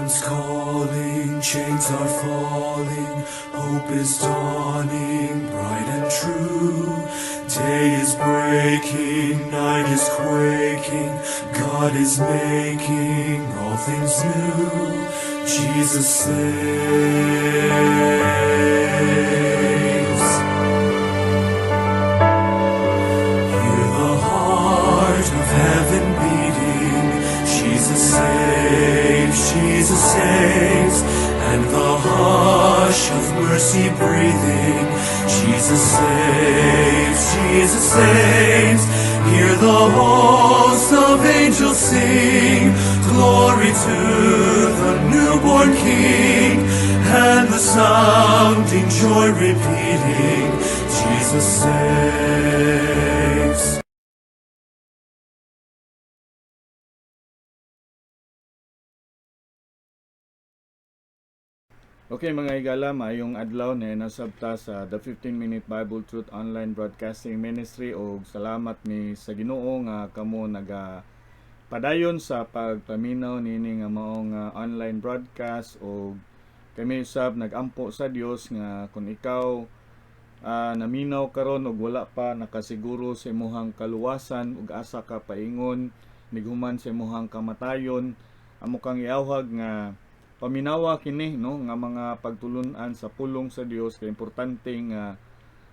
Heaven's calling, chains are falling, hope is dawning, bright and true. Day is breaking, night is quaking, God is making all things new. Jesus saves. Hear the heart of heaven beating. Jesus saves, Jesus saves, and the hush of mercy breathing. Jesus saves, Jesus saves. Hear the hosts of angels sing, glory to the newborn King, and the sounding joy repeating, Jesus saves. Okay, mga higala, maayong adlaw na nasabta sa The 15 Minute Bible Truth Online Broadcasting Ministry og salamat mi sa Ginoo nga kamo naga padayon sa pagpaminaw niini nga maong online broadcast og kami usab nagampo sa Dios nga kung ikaw naminaw karon og wala pa nakasiguro sa imuhang kaluwasan ug asa ka paingon nighuman sa imuhang kamatayon, amo kang iawhag nga paminawa kini, no, nga mga pagtulun-an sa pulong sa Dios kay importante nga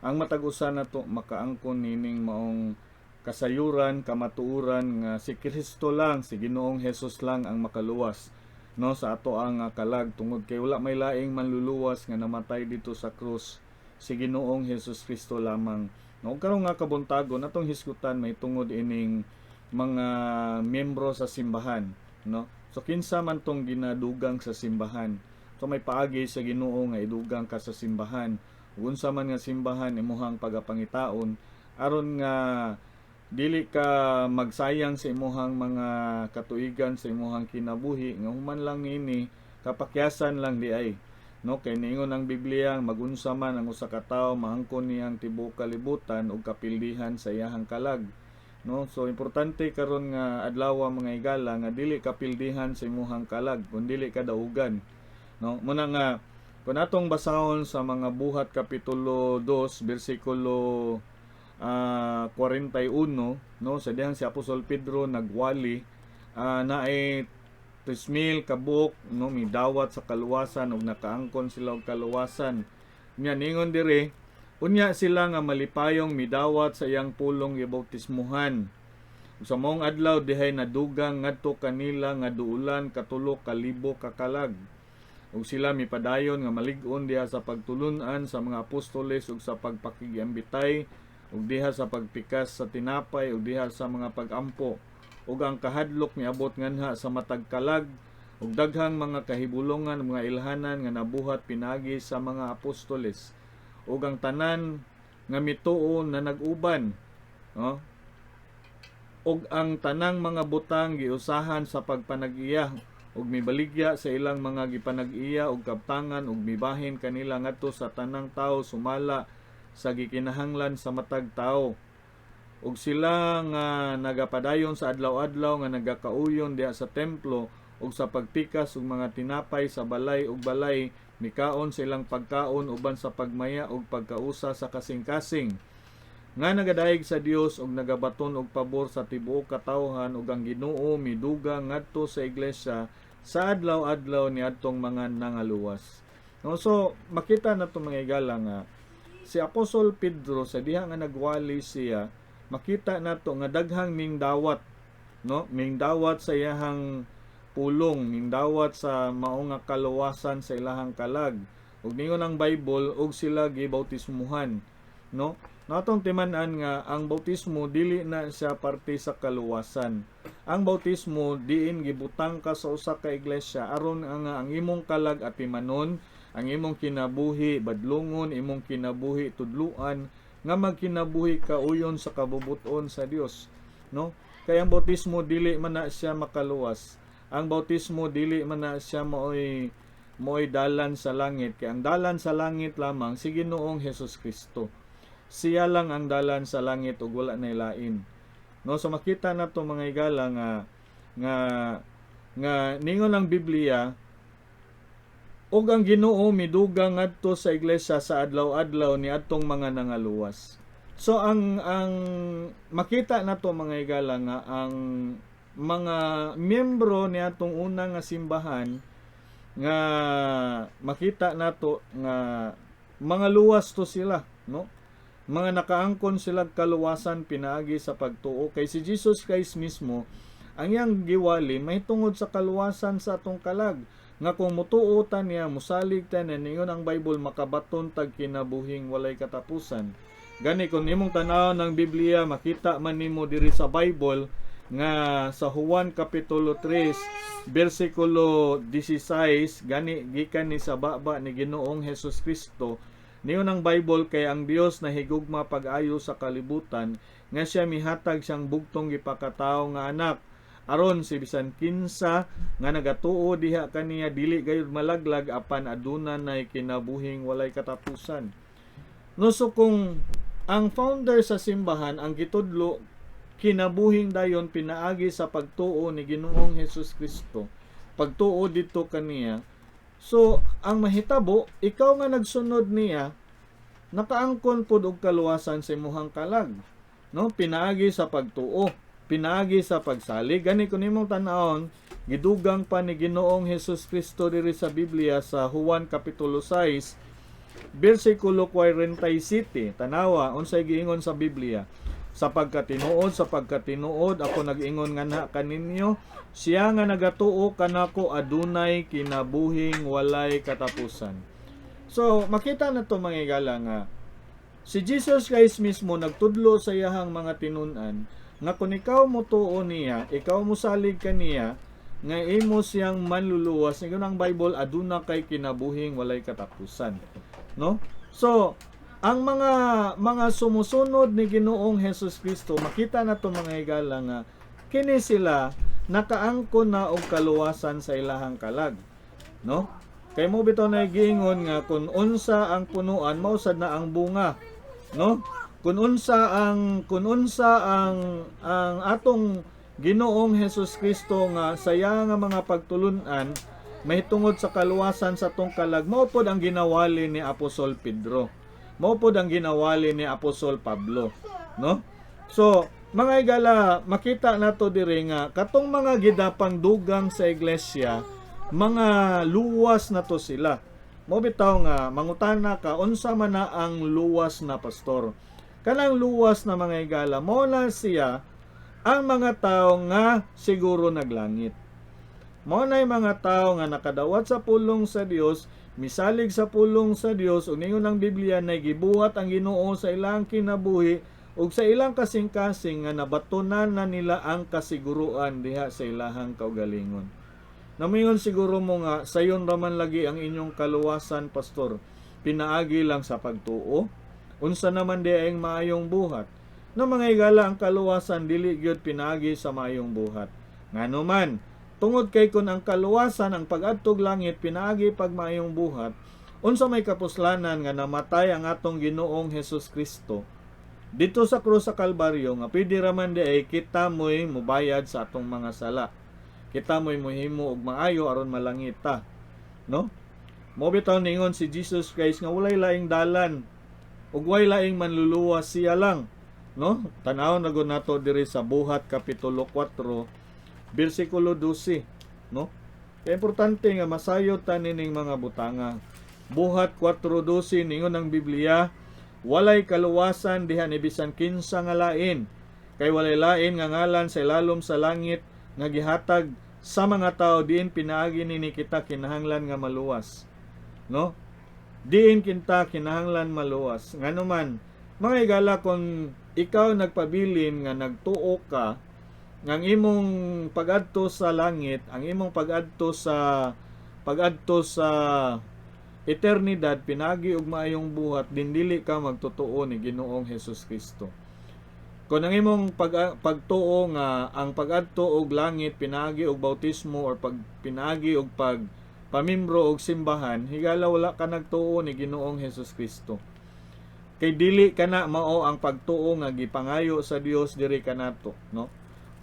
ang matag usa nato makaangkon nining maong kasayuran, kamatuoran nga si Kristo lang, si Ginoong Hesus lang ang makaluwas, no, sa ato ang kalag, tungod kay wala may laing manluluwas nga namatay dito sa krus, si Ginoong Hesus Kristo lamang, no. Karon nga kabuntagon, atong hisgutan may tungod ining mga miyembro sa simbahan, no. So kinsa man tong ginadugang sa simbahan? So may paagi sa Ginoo nga idugang ka sa simbahan. Ug unsa man nga simbahan imuhang pagapangitaon aron nga dili ka magsayang sa imuhang mga katuigan sa imuhang kinabuhi nga human lang niini kapakyasan lang di ay, no, kay niingon ang Biblia, magunsa man ang usa ka tawo maangkon niyang tibuok kalibutan ug kapildihan sa iyahang kalag, no. So importante karon nga adlaw, mga higala, nga dili kapildihan sa imuhang kalag kun dili ka daugan, no. Muna nga kung atong basahon sa mga Buhat kapitulo 2 bersikulo 41, no, sa dihang si Apostol Pedro nagwali, naay 3,000 kabuok, no, midawat sa kaluwasan ug nakaangkon sila og kaluwasan. Nya ningon diri, unya sila nga malipayong midawat sa iyang pulong gibautismuhan. Ug sa maong adlaw dihay nadugang ngadto kanila nga duulan 3,000 ka kalag. Ug sila mipadayon nga malig-on diha sa pagtulun-an sa mga apostoles ug sa pagpakigiambitay ug diha sa pagpikas sa tinapay ug diha sa mga pagampo. Ug ang kahadlok miabot nganha sa matag kalag ug daghang mga kahibulongan, mga ilhanan nga nabuhat pinaagi sa mga apostoles. Ug ang tanan nga mituo na nag-uban, no? Ug ang tanang mga butang giusahan sa pagpanag-iya ug mibaligya sa ilang mga gipanag-iya ug kabtangan ug mibahin kanila ngadto sa tanang tawo sumala sa gikinahanglan sa matag tawo. Ug sila nga nagapadayon sa adlaw-adlaw nga nagakauyon diha sa templo ug sa pagpikas og mga tinapay sa balay ug balay, mikaon sa ilang pagkaon uban sa pagmaya ug pagkausa sa kasing-kasing, nga nagadayeg sa Dios ug nagabaton og pabor sa tibuok katawhan. Ug ang Ginoo midugang ngadto sa iglesia sa adlaw-adlaw niadtong mga nangaluwas. No, so makita nato, mga higala, nga si Apostol Pedro sa diha nga nagwali siya, makita nato nga daghang mingdawat, no, mingdawat sa iyahang pulong, mingdawat sa mao nga kaluwasan sa ilahang kalag. Ug ningon ang Bible, ug sila gibautismuhan, no. Natong timan-an nga ang bautismo dili na siya parte sa kaluwasan. Ang bautismo diin gibutang ka sa usa ka iglesia aron ang imong kalag atimanon, ang imong kinabuhi badlongon, imong kinabuhi tudluan nga magkinabuhi ka uyon sa kabubuton sa Dios, no. Kay ang bautismo dili man na siya makaluwas. Ang bautismo dili man na siya maoy dalan sa langit, kay ang dalan sa langit lamang si Ginoong Hesus Kristo. Siya lang ang dalan sa langit ug wala nay lain. No, so makita nato, mga higala, nga nga nga ningon ang Biblia Ug ang Ginoo midugang ngadto sa iglesia sa adlaw-adlaw ni adtong mga nangaluwas. So ang makita nato, mga higala, nga ang mga miyembro ni atong una nga simbahan nga makita nato nga mga luwas to sila, no? Mga nakaangkon sila kaluwasan pinaagi sa pagtuo kay si Jesus Christ mismo, ang iyang giwali mahitungod sa kaluwasan sa atong kalag, nga kung mutuo ta niya, musalig ta niya, ningon ang Bible, makabaton tag kinabuhing walay katapusan. Gani kung imong tan-aw ng Biblia, makita man nimo diri sa Bible nga sa Juan kapitulo 3 bersikulo 16, gani gikan ni sa baba ni Ginoong Hesus Kristo. Niyon ang Bible, kay ang Dios nahigugma pag-ayo sa kalibutan nga siya mihatag siyang bugtong gipakatawo nga anak, aron si bisan kinsa nga nagatuo diha kaniya dili gayud malaglag apan aduna nay kinabuhing walay katapusan. No, so kung ang founder sa simbahan ang gitudlo kinabuhing dayon pinaagi sa pagtuo ni Ginoong Hesus Kristo, pagtuo dito kaniya, so ang mahitabo, ikaw nga nagsunod niya nakaangkon pud og kaluwasan sa imuhang kalag, no, pinaagi sa pagtuo, pinaagi sa pagsalig. Gani kun imong tan-awon, gidugang pa ni Ginoong Hesus Kristo diri sa Biblia sa Juan kapitulo 6 bersikulo 47. Tanawa unsay giingon sa Biblia: Sapagkat tinuod ako nag-ingon nga kaninyo, siya nga nagatuo kanako adunay kinabuhing walay katapusan. So makita na to, mga higala, nga si Jesus Christ mismo nagtudlo sa iyahang mga tinun-an nga kung ikaw motuo niya, ikaw mosalig kaniya, nga imo siyang manluluwas, ingon ang Bible, aduna kay kinabuhing walay katapusan. No? So, ang mga sumusunod ni Ginoong Hesus Kristo, makita na to, mga higala, nga kini sila nakaangkon na og kaluwasan sa ilahang kalag. No? Kay mo bitaw na giingon nga kung unsa ang punuan, mao sad na ang bunga. No? Kung unsa ang atong Ginoong Hesus Kristo nga saya nga mga pagtulunan mahitungod sa kaluwasan sa atong kalag, mao pod ang ginawali ni Apostol Pedro. Mao pod ang ginawali ni Apostol Pablo, no? So, mga higala, makita nato diri nga katong mga gidapang dugang sa iglesia, mga luwas na to sila. Mo bitaw nga mangutana ka, unsa man na ang luwas na pastor? Kanang luwas na, mga higala, mo na siya ang mga tao nga siguro naglangit. Mao na mga tao nga nakadawat sa pulong sa Dios, misalig sa pulong sa Dios, ug ningon ang Biblia na gibuhat ang Ginoo sa ilang kinabuhi ug sa ilang kasing-kasing nga nabatunan na nila ang kasiguruan diha sa ilahang kaugalingon. Namingon siguro mo nga sayon raman lagi ang inyong kaluwasan, pastor, pinaagi lang sa pagtuo. Unsa naman di ang maayong buhat? Na mga higala, ang kaluwasan dili gyud pinaagi sa maayong buhat. Ngano man, tungod kay kun ang kaluwasan, ang pag-adtog langit pinaagi pag maayong buhat, unsa may kapuslanan nga namatay ang atong Ginoong Hesus Kristo dito sa krus sa Kalbaryo, nga pwede raman di ay kita mo'y mubayad sa atong mga sala? Kita mo'y muhimo og maayo aron malangit ta. No? Mo bitaw ningon si Jesus Christ nga walay laing dalan ug way laing manluluwas, siya lang. No? Tan-aw na gud nato diri sa Buhat kapitulo 4 bersikulo 12, no? Kaya importante nga masayod ta nining mga butanga. Buhat 4:12, ningon ang Biblia, walay kaluwasan diha ni bisan kinsa nga lain, kay walay lain nga ngalan sa ilalom sa langit nga gihatag sa mga tao diin pinaagi nini kita kinahanglan nga maluwas. No? Diin kita kinahanglan maluwas. Ngano man, mga higala, kung ikaw nagpabilin nga nagtuo ka nga ang imong pagadto sa langit, ang imong pagadto sa eternidad pinagi og maayong buhat, din dili ka magtotoo ni Ginoong Hesus Kristo. Kung ang imong pagtuo nga ang pagadto og langit pinaagi og bautismo or pag pinaagi og pag pamimbro og simbahan, higala, wala ka nagtuo ni Ginoong Hesus Kristo. Kay dili kana mao ang pagtuo nga gipangayo sa Dios diri kanato, no?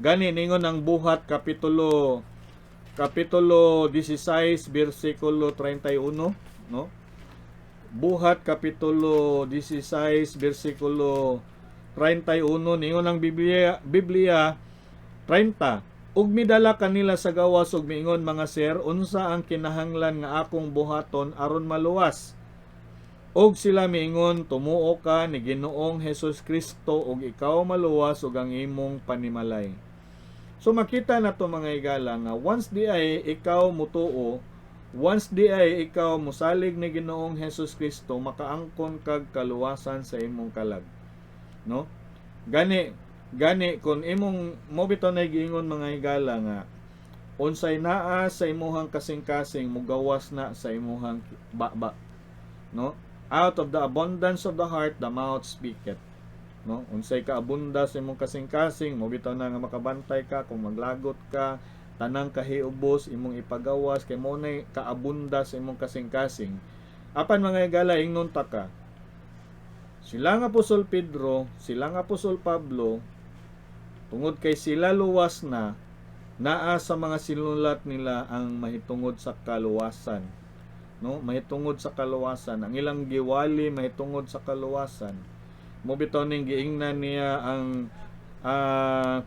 Gani ningon ang Buhat kapitulo Kapitulo 16 bersikulo 31, no? Buhat Kapitulo 16 bersikulo 31, ningon ang Biblia 30, "Ug midala kanila sa gawas ug miingon, 'Mga sir, unsa ang kinahanglan nga akong buhaton aron maluwas?' Ug sila miingon, 'Tumuo ka ni Ginoong Hesus Kristo ug ikaw maluwas ug ang imong panimalay.'" So makita na to, mga higala, nga once diay ikaw mutuo, once diay ikaw musalig ni Ginoong Hesus Kristo, makaangkon kag kaluwasan sa imong kalag. No? Gani gani kung imong mo bitaw na giingon, mga higala, nga unsay naa sa imuhang kasing-kasing, mugawas na sa imuhang baba. No? Out of the abundance of the heart the mouth speaketh. No? Unsay kaabunda sa imong kasing-kasing, mo bitaw na nga makabantay ka kung maglagot ka, tanang kahiubos imong ipagawas kay mo nay kaabunda sa imong kasing-kasing. Apan, mga higala, ingnon ta ka, sila nga Apostol Pedro, sila nga Apostol Pablo, tungod kay sila luwas na, naa sa mga sinulat nila ang mahitungod sa kaluwasan. No? Mahitungod sa kaluwasan. Ang ilang giwali mahitungod sa kaluwasan. Mo bitaw ning giingnan niya ang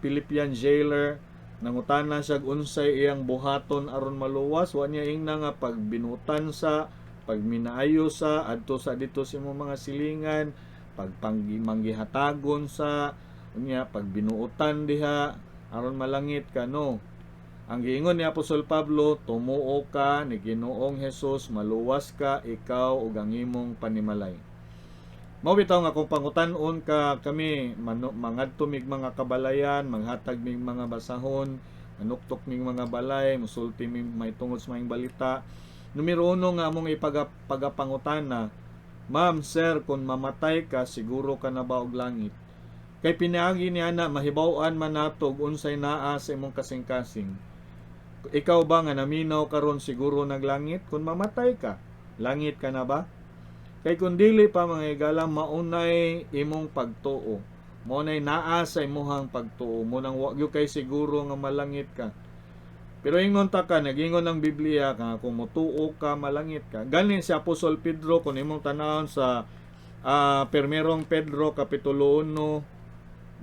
Philippian jailer, nangutana siya unsay iyang buhaton aron maluwas. Wa niya ingna nga pagbinutan sa pagminaayo sa adto sa dito sa imong mga silingan, pagmanggihatagon sa unya, pagbinuotan diha aron malangit ka, no? Ang giingon ni Apostol Pablo, "Tumuo ka ni Ginoong Hesus, maluwas ka, ikaw ug ang imong panimalay." Mao bitaw nga kung pangutan-on ka kami, mangadto mig mga kabalayan, manghatag mig mga basahon, manuktok mig mga balay, musulti mig may tungod sa maayong balita. Numero uno nga among ipagapangutana, "Ma'am, sir, kung mamatay ka, siguro ka na ba og langit?" Kay pinaagi niya na mahibaw-an man nato og unsay naa sa imong kasing-kasing. Ikaw ba nga naminaw karon, siguro naglangit? Kung mamatay ka, langit ka na ba? Kay kung dili pa, mga higala, maunay imong pagtuo. Maunay naa sa imuhang pagtuo. Mo nang wa gyud kay siguro nga malangit ka. Pero ingon ta ka, nagingon ang Biblia nga kung motuo ka, malangit ka. Ganin si Apostol Pedro, kung imong tanawon sa Permerong Pedro Kapitulo 1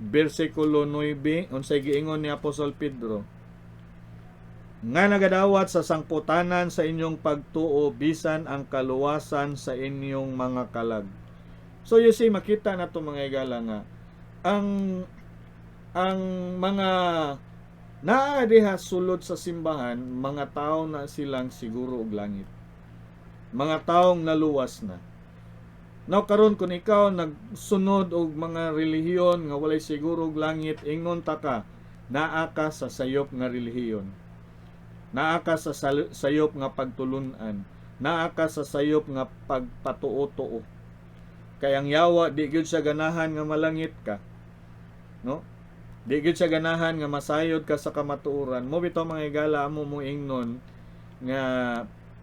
bersikulo 9, unsay giingon ni Apostol Pedro? "Nga nagadawat sa sangputanan sa inyong pagtuo bisan ang kaluwasan sa inyong mga kalag." So you see, makita na to, mga higala, nga ang mga naa diha sulod sa simbahan, mga tao na silang siguro og langit. Mga taong naluwas na. Now karon, kung ikaw nagsunod og mga relihiyon nga walay siguro og langit, ingon ta ka, naa ka sa sayop nga relihiyon. Naa ka sa sayop nga pagtulunan. Naa ka sa sayop nga pagpatuo-tuo. Kay ang yawa, di gyud siya ganahan nga malangit ka. No? Di gyud siya ganahan nga masayod ka sa kamatuoran. Mo bitaw, mga higala, amo mo ingnon nga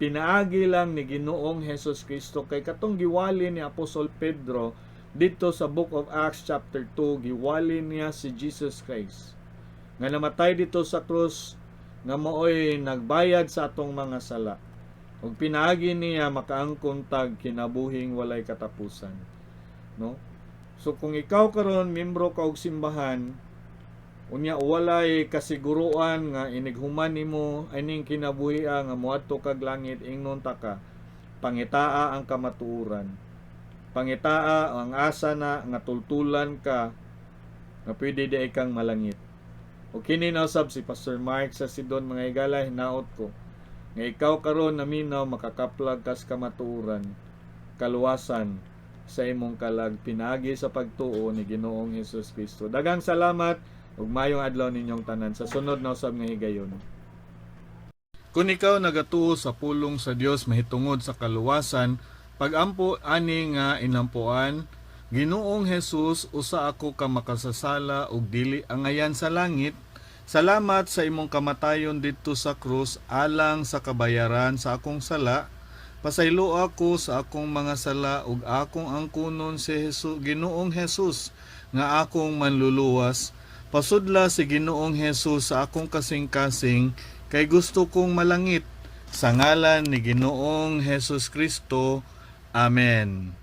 pinaagi lang ni Ginoong Hesus Kristo, kay katong giwali ni Apostol Pedro dito sa Book of Acts chapter 2, giwali niya si Jesus Christ nga namatay dito sa krus, nga maoy nagbayad sa atong mga sala, ug pinaagi niya makaangkon tag kinabuhing walay katapusan, no? So kung ikaw karon membro ka og simbahan, unya walay kasiguruan nga inighuman nimo ining kinabuhi nga moadto kag langit, ingnon ta ka, pangitaa ang kamatuoran, pangitaa ang asa na nga tultulan ka nga pwede di kang malangit. O kini na usab si Pastor Mark sa Sidon, mga higala. Hinaot ko nga ikaw karon naminaw, makakaplag kas kamatuoran, kaluwasan sa imong kalag pinagi sa pagtuo ni Ginoong Hesus Kristo. Daghang salamat ug maayong adlaw ninyong tanan. Sa sunod na usab nga higayon. Kung ikaw nagatuo sa pulong sa Dios mahitungod sa kaluwasan, pagampo ani nga inampuan: "Ginoong Hesus, usa ako ka makasasala ug dili angayan sa langit. Salamat sa imong kamatayon didto sa krus alang sa kabayaran sa akong sala. Pasaylo ako sa akong mga sala ug akong angkunon si Jesus, Ginoong Hesus, nga akong manluluwas. Pasudla si Ginoong Hesus sa akong kasing-kasing. Kay gusto kong malangit sa ngalan ni Ginoong Hesus Kristo. Amen.